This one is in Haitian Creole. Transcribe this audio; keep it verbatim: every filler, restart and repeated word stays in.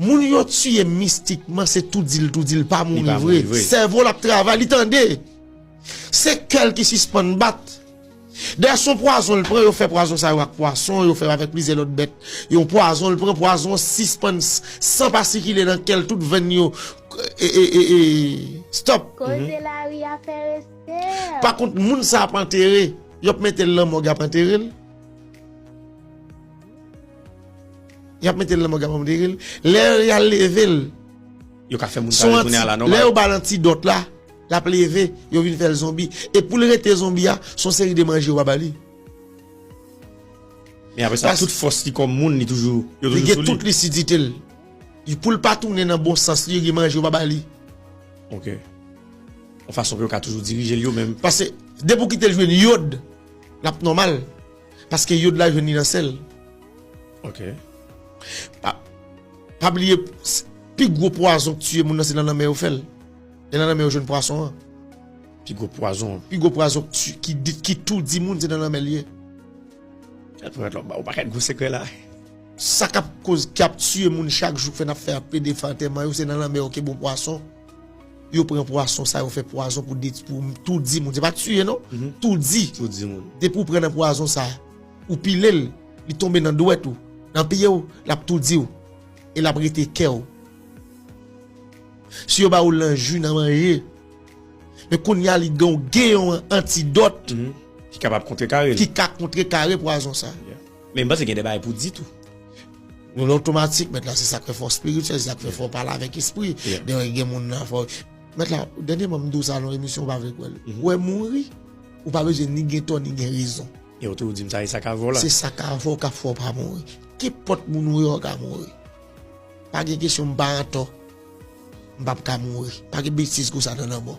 Moun yo tiye mistikman, se toudi l, toudi l pa mouri vre. Sèvo l ap travay, li tande. Se kè l ki sispann bat. Dayè, se yon pwazon l pran, yo fè pwazon sa yo ak pwason, yo fè avèk plizyè lòt bèt. Yon pwazon l pran, pwazon sispann, san pa sikile nan kè l, tout venn yo. E, e, e, e, stop. Koze lari a fè respè. Pa kont, moun sa ap antere, y ap mete l nan mòg, y ap antere l. Y ap mete l nan mòg, y ap antere l. Lè y al leve l, yo ka fè moun sa retounen a la nòmal. Lè yo ba l antidòt la, l ap leve, yo vin fè l zonbi. E pou l rete zonbi a, se yon seri de manje yo pa ba li. Men apre sa, tout fòs li kòm moun, li toujou, yo toujou sou li. Li gen tout lisidite l. Pou l pa tounen nan bon sans li, gen manje yo pa ba li. Ok. Yon fason pou yo ka toujou dirije l yo menm. Paske depi w kite l jwenn yòd, l ap nòmal. Paske yòd la jwenn li nan sèl. Ok. Pa, pa bliye, pi gwo pwazon k tiye moun nan se nan lanmè yo fè l. E nan lanmè yo jwenn pwason an. Pi gwo pwazon. Pi gwo pwazon k ti-, ki di-, ki toudi moun se nan lanmè l ye. Gad pou mèt la, ou ba ou pakèt gwo sekrè la. Sa k ap koz, k ap tiye moun chak jou, k fè n ap fè ap plede fè antèman yo, se nan lanmè yo ke bon pwason. Yo pran pwason sa, yo fè pwazon pou de-, pou toudi moun. Se pa tiye non, toudi. Toudi moun. Depi w pran nan pwazon sa, ou pile l, li tonbe nan dwèt ou, nan pye w, l ap toudi w. E l ap rete kè w. Si yo ba ou l nan ji, nan manje. Men kounye a li gen, gen yon antidòt ki kapab kontrekare l, ki ka kontrekare pwazon sa. Yeah. Men m panse gen de bagay pou di tou. Nou nan otomatik, mèt la, se sa k fè fò espirityèl, se sa k fè fò pale avèk espri. Yeah. Dayè, gen moun nan fò. Mèt la, dènyèman m di w sa nan emisyon, ou pa vle kwè l. Ou wè mouri, ou pa bezwen ni gen tò, ni gen rezon. E ou toujou di m sa, e sa k avè w la. Se sa k avè w k ap fè w pa mouri. Kenpòt moun ou ye, w ka mouri. Pa gen kesyon m pa antò. M p ap ka mouri. Pa gen betiz konsa nan lanmò.